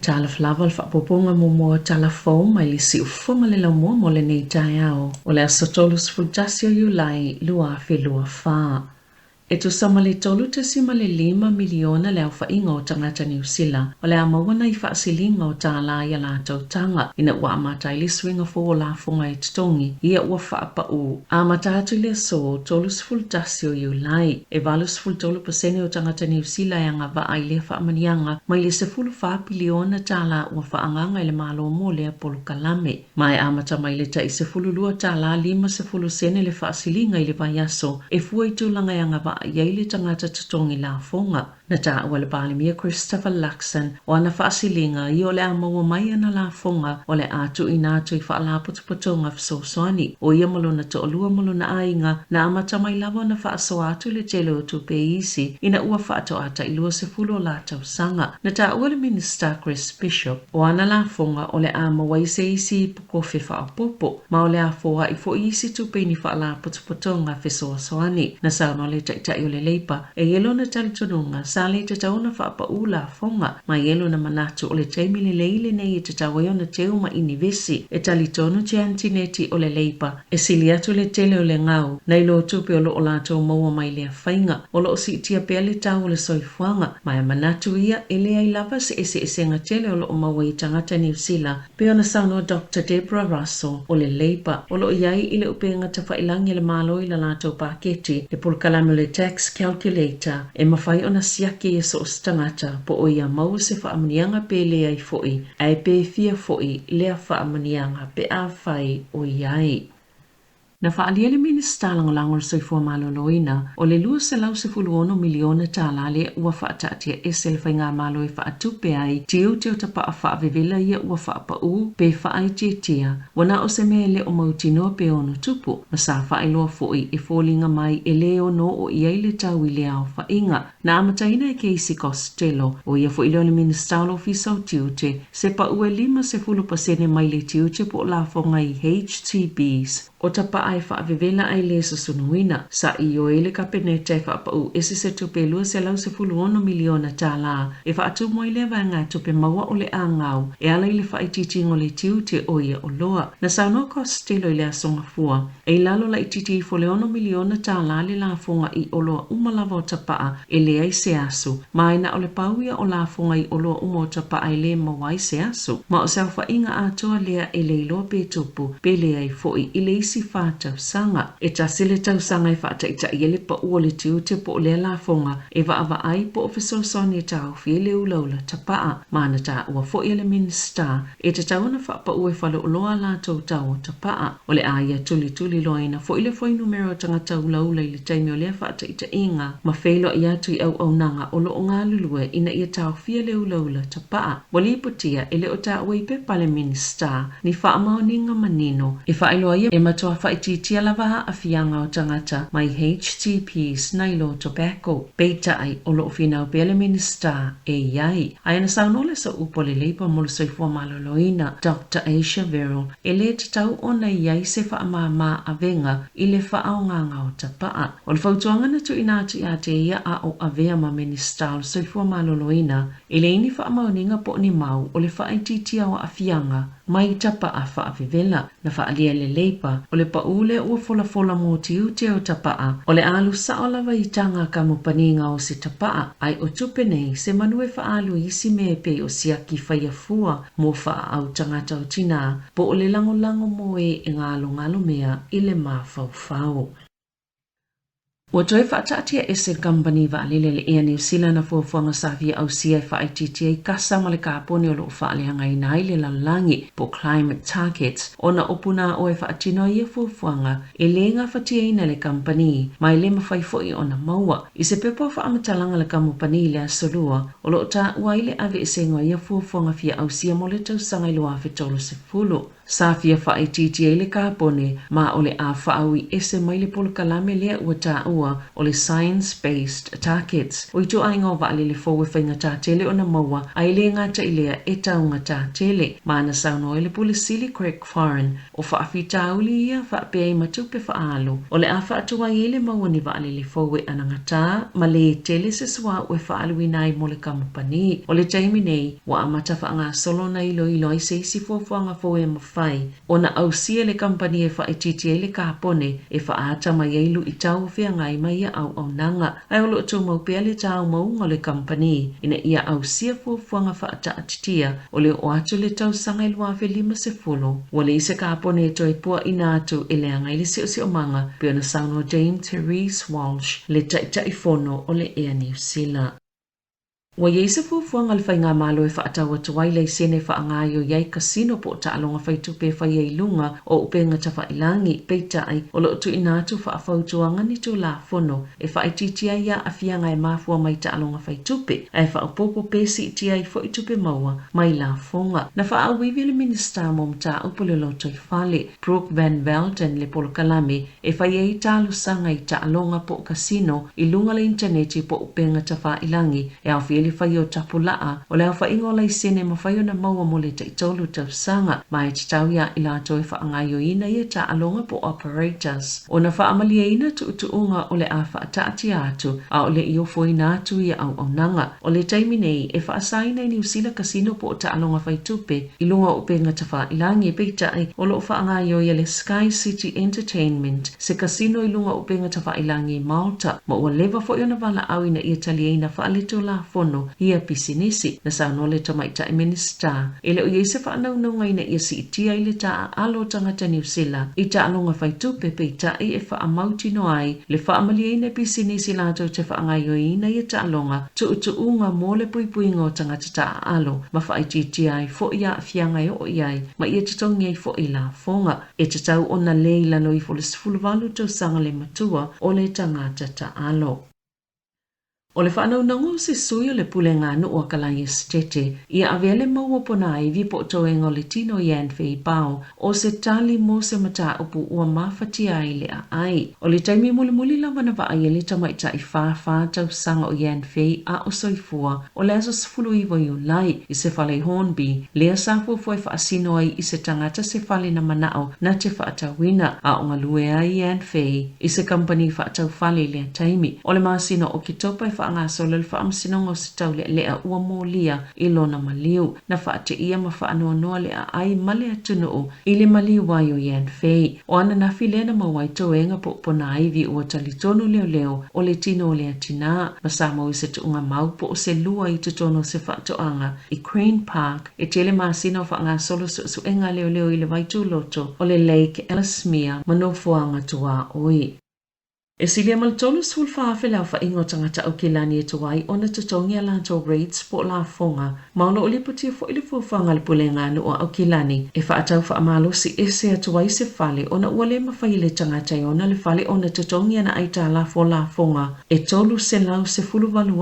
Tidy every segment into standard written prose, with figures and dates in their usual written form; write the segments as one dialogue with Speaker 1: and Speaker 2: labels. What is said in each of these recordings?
Speaker 1: Talofa lava le faaopoopoga muamua o tala fou mai le siufofoga le laumua mo lenei taeao o le aso 31 o Iulai 2024. E tusa ma le 3.5 miliona le aofaiga o tagata Niu Sila o le a maua nai faasiliga o tālā i a latou taga ina ua amata ai le suiga fou o lafoga e totogi ia ua faapaū amata atu i le aso 31 o Iulai. E 83% o tagata Niu Sila e agavaa i lea faamanuiaga mai le $14 piliona tālā ua faaagaaga e le Malo mo lea polokalame. Ma e amata mai le tai $12.50 le faasiliga i le vaiaso e fua i tulaga e agavaa i ai le tagata totogi lafoga. Na taua e le Palemia Christopher Luxon o ana faasiliga ia o le a maua mai ana lafoga o le a tuuina atu i faalapotopotoga fesoasoani. O ia ma lona toalua ma lona aiga na amata mai lava ona faasoa atu le tele o tupe i isi ina ua faatoa tai 20 o la tausaga. Na taua e le Minisita Chris Bishop o ana lafoga o le a maua ai se isi ipu kofe faaopoopo, ma o le a foai foi isi tupe i ni faalapotopotoga fesoasoani. Na saunoa le Taitai o le Leipa, e i ai lona talitonuga, sa le tatau ona faapaū lafoga, ma e i ai lona manatu o le taimi lelei lenei e tatau ai ona teu ma inivesi. E talitonu Jan Tinetti o le Leipa, e sili atu le tele o le gau, nai lo tupe o lo o latou maua mai lea faiga, o lo o siitia pea le tau o le soifuaga, ma e manatu ia e leai lava se eseesega tele o lo o maua i tagata Niu Sila, pei ona saunoa Doctor Deborah Russell o le Leipa, o lo o i ai i le upega tafailagi a le Malo i la latou paketi, le polokalame o le Tax Calculator, e mafai ona siaki ai e so o se tagata po o ia maua se faamanuiaga pe leai foi, ae pe fia foi lea faamanuiaga pe afai o i ai. Na faaalia le Minisita Lagolago o le Soifua Maloloina, o le $216 miliona tālā lea ua faataatia ese le Faigamalo e faatupe ai tiute o tapaa faavevela ia ua faapaū pe faaitiitia, ua na o se mea e le o mautinoa pe ono tupu, ma sa faailoa foi e foliga mai e le ono oo i ai le tau i lea aofaiga. Na amataina e Casey Costello, ʻo ia foi lea o le Minisita o le Ofisa o Tiute, se paʻu e 50% mai le tiute po o lafoga i HTBs o tapaa e faavevela ae le susunuina. Sa ioe le Kapeneta e faapaʻu ese se tupe e $216 miliona tālā e faatumu ai lea vaegatupe maua o le a gau e ala i le faaitiitiga o le tiute o ia oloa. Na saunoa Costello i le Aso Gafua E i lalo laitiiti ifo le $6 miliona tālā le lafoga i oloa uma lava o tapaa e leai se asu, ma e na o le pau ia o lafoga i oloa uma o tapaa e lē maua ai se asu. Ma o se aofaiga atoa lea e le iloa pe tupu, pe leai foi i le isi fa tausaga. E tasi le tausaga e faataitai ai le paʻu o le tiute po o lea lafoga e vaavaai po o fesoasoani e taofi ai le ulaula tapaa, ma na taua foi e le Minisita E tatau ona faapaʻu e faleoloa a latou tau o tapaa. O le a ia tulituli loaina foi le fuainumera o tagata ulaula i le taimi o lea faataitaiga ma feiloai atu i auaunaga o lo o galulue ina ia taofia le ulaula tapaa. Ua lipotia e le o taua i pepa a le Minisita ni faamaoniga manino e faailoa ai e matua faaitiitia lava aafiaga o tagata mai HTPs nai lo tobacco. Peitai, o lo o finau pea le Minisita e i ai. Ae na saunoa le Sooupu o le Leipa mo le Soifua Maloloina, Doctor Asia Verrill, e le tatau ona i ai se faamāmā avega i le faaaogaga o tapaa. O le fautuaga na tuuina atu ia te ia a o avea ma Minisita o le Soifua Maloloina, e leai ni faamaoniga po o ni mau o le faaitiitia o aafiaga mai tapaa faavevela. Na faaalia e le Leipa, o le paʻū lea ua folafola mo tiute o tapaa, o le a alu sao lava i taga kamupani gaosi tapaa, ae o tupe nei, se manu e faaalu i isi mea e pei o siaki faia fua mo faaau tagata o tinā, po o le lagolago mo e e galogalo mea i le mafaufau. Ua toe faataatia ese le kamupani vaalele a le Air New Zealand na fuafuaga sa fia ausia e faaitiitia ai kasa ma le kapone o lo o faaleagaina ai le lalolagi, po o climate targets, ona o punāoa e faatino ai ia fuafuaga e le gafatiaina e le kamupani, ma e le mafai foi ona maua. I se pepa o faamatalaga a le kamupani i le Aso Lua, o lo o taua ai le aveesega o ia fuafuaga fia ausia mo le tausaga i 2030. Sa fia faaitiiti ai le kapone ma o le a faaui ese mai le polokalame lea ua taua. taua o le Science Based Targets. O ituaiga o vaalele fou e faigata tele ona maua ae le gata i lea e taugata tele. Ma na saunoa ai le Pule Sili Craig Foran, o faafitauli ia faapea ai ma tupe faaalu o le a faatuai ai le maua ni vaalele fou e anagata ma lē tele se suauu e faaaluina ai mo le kamupani. O le taimi nei, ua amata faagasolo ona iloilo ai se isi fuafuaga fou e mafai ona ausia e le kamupani e faaitiiti ai le kapone e faaata mai ai luitau o feagai ma ia auaunaga. Ae o lo o tumau pea le taumauga o le kamupani ina ia ausia fuafuaga faataatitia o le oo atu i le tausaga e 2050. Ua leai se kapone e toe puaʻina atu e leaga ai le siosiomaga, pei ona saunoa Dame Therese Walsh, le Taitaifono o le Air Niu Sila. Ua i ai se fuafuaga a le Faigamalo e faatau atu ai laisene e faagaoioi ai kasino po o taaloga faitupe e faia i luga o upega tafailagi, peitai, o lo o tuuina atu faafautuaga ni Tulafono e faaitiitia ai aafiaga e mafua mai taaloga faitupe, ae faaopoopo pe siitia ai foi tupe maua mai lafoga. Na faaauivi e le Minisita mo Mataupu le Lotoifale, Brooke Van Velden le polokalame e fai ai talosaga i taaloga po o kasino i luga o le initaneti po o upega tafailagi e aofia ai le faia o tapulaa o le aofaiga o laisene e mafai ona maua mo le taitolu tausaga ma e tatau iā i latou e faagaoioiina ia taaloga po o operators ona faamalieina tuutuuga o le a faataatia atu a o le i ofoina atu ia auaunaga. O le taimi nei, e faasaina i Niu Sila kasino po o taaloga faitupe i luga o upega tafailagi, peitai, o lo o faagaoioi e le Sky City Entertainment se kasino i luga o upega tafailagi i Malta, ma ua leva foi ona valaau ina ia taliaina faaletulafono ia pisinisi. Na saunoa le Tamaitai Minisita, e le o i ai se faanaunauga ina ia siitia ai le taaalo o tagata Niu Sila i taaloga faitupe, peitai e faamautinoa ai le faamalieina e pisinisi latou te faagaoioiina ia taaloga tuutuuga mo le puipuiga o tagata taaalo ma faaitiitia ai foi aafiaga e oo i ai ma ia totogi ai foi lafoga. E tatau ona lē i lalo ifo o le 18 tausaga le matua o le tagata taalo. O le faanaunauga o se sui o le Pulega Nuu a Kalai Esetete ia avea le mau o ponaivi po o toega o le tino i Ann Fei Bao o se tali mo se mataupu ua mafatia ai le aai. O le taimi mulimuli lava na vaai ai le tamaitai 44 tausaga o Yan Fei a o soifua o le aso 19 o Iulai i se fale i Hornby, lea sa fuafua e faasino ai i se tagata se fale na manao na te faatauina, a o galue ai Yan Fei i se kamupani faatau fale i lea taimi. O le masina o Oketopa e faagasolo le faamasinoga o se taulealea ua molia i lona maliu. Na faateia ma faanoanoa le aai ma le atunuu i le maliu ai o Yan Fei. O ananafi lea na maua ai toega po o ponaivi ua talitonu leoleo o le tino o lea tinā ma sa maua i se tuugamau po o se lua i totonu o se faatoaga i Crane Park e tele masina o faagasolo suesuega a leoleo i le vaitūloto o le Lake Ellesmere ma nofoaga tuaoi. E silia ma le 34,000 le aofaiga o tagata Aukilani e tuai ona totogi a latou rates po o lafoga, ma o lo o lipotia foi le fuafuaga a le Pulega a Nuu a Aukilani e faatau faamalosi ese atu ai se fale ona ua le mafai e le tagata e ona le fale ona totogi ana aitalafu o lafoga e $318,000.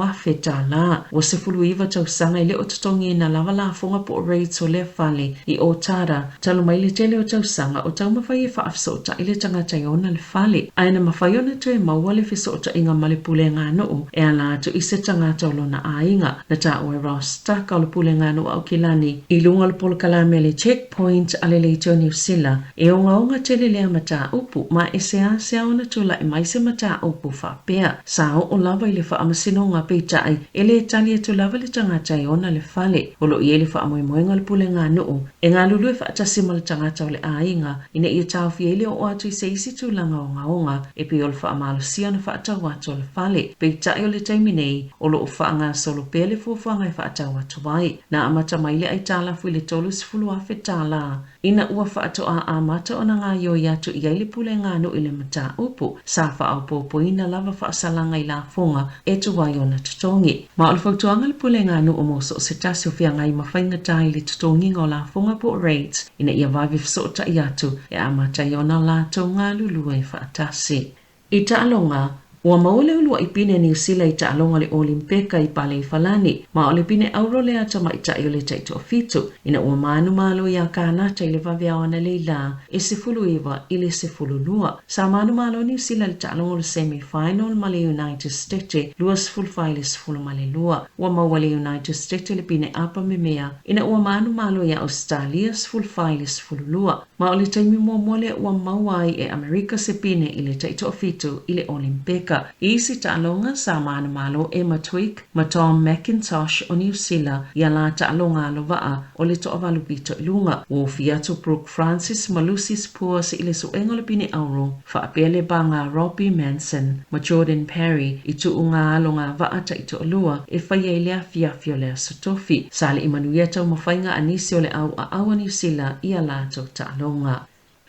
Speaker 1: Ua 19 tausaga e le o totogiina lava lafoga po o rates o lea fale i Otara Talu mai le tele o tausaga o taumafai e faafesootai le tagata e ona le fale, ae na mafai ona toe maua le fesootaiga ma le puleganuu e ala atu i se tagata o lona aiga. Na taua e Ross Tucker o le Puleganuu Aukilani i luga o le polokalame a le Checkpoint a le Leitio Niu Sila, e ogaoga tele lea mataupu, ma e seasea ona tulai mai se mataupu faapea. Sa oo lava i le faamasinoga, peitai, e lē tali atu lava le tagata e ona le fale. O lo o i ai le faamoemoega o le puleganuu e galulue faatasi ma le tagata o le aiga ina ia taofia ai le oo atu i se isi tulaga ogaoga e pei o le faamalosia ona faatau atu o le fale. Peitai o le taimi nei, o lo o faagasolo pea le fuafuaga e faatau atu ai. Na amata mai le aitalafu i le $30,000 ina ua faatoa amata ona gaoioi atu i ai le puleganuu i le mataupu, sa faaopoopoina lava faasalaga i lafoga e tuai ona totogi. Ma o le fautuaga a le Puleganuu mo so o se tasi o feagai ma faigata i le totogiga o lafoga po o rates ina ia vave fesootai atu e amata ai ona latou galulue faatasi. I taaloga. Ua maua le uluaʻi pine a Niu Sila i taaloga o le ʻOlimpeka i Paleifalani, ma o le pine auro lea a tamaitai o le taitoafitu, ina ua manumalo iā Kanata i le vaveao analeila e 19 i le 12. Sa manumalo Niu Sila i le taaloga o le semi final ma le United Stete 24 i le 12. Ua maua le United Stete le pine apa memea ina ua manumalo iā Ausetalia 14 i le 12. Ma o le taimi muamua lea ua maua ai e Amerika se pine i le taitoafitu i le ʻOlimpeka. I isi taaloga, sa manumalo Emma Twigg ma Tom McIntosh o Niu Sila i a lā taaloga alovaʻa o le toavalu pito i luga. Ua ofi atu Brooke Francis ma Lucy Spurs i le suega o le pine auro, faapea le baga Robbie Manson ma Jordan Parry i tuuga alo ngā va'a taitoalua e fai ai le afiafi o le Aso Tofi. Sa le i manuia taumafaiga a nisi o le au aau a Niu Sila i a latou taaloga.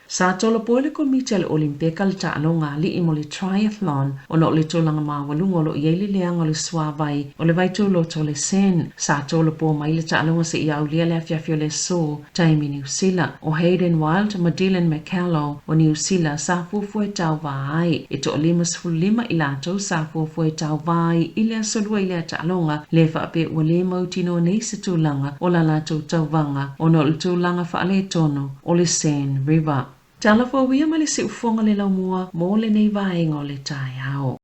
Speaker 1: Sa tolopo e le Komiti a le Olimpeka le taaloga aliʻi mo le Triathlon ona o le tulaga maualuga o lo o i ai le leaga o le suavai o le vaitūloto o le Seine. Sa tolopo mai le taaloga seia aulia le afiafi o le aso taimi Niu Sila. ʻO Hayden Wilde ma Dylan McCallow o Niu Sila sa fuafua e tauvā ai. E toa-55 i latou sa fuafua e tauvā ai i le aso lua i lea taaloga, lē faapea ua lē mautinoa nei se tulaga o la latou tauvaga ona o le tulaga faaletonu o le Seine River. Tala fou ia ma le siufofoga le laumua mo lenei vaega o le taeao.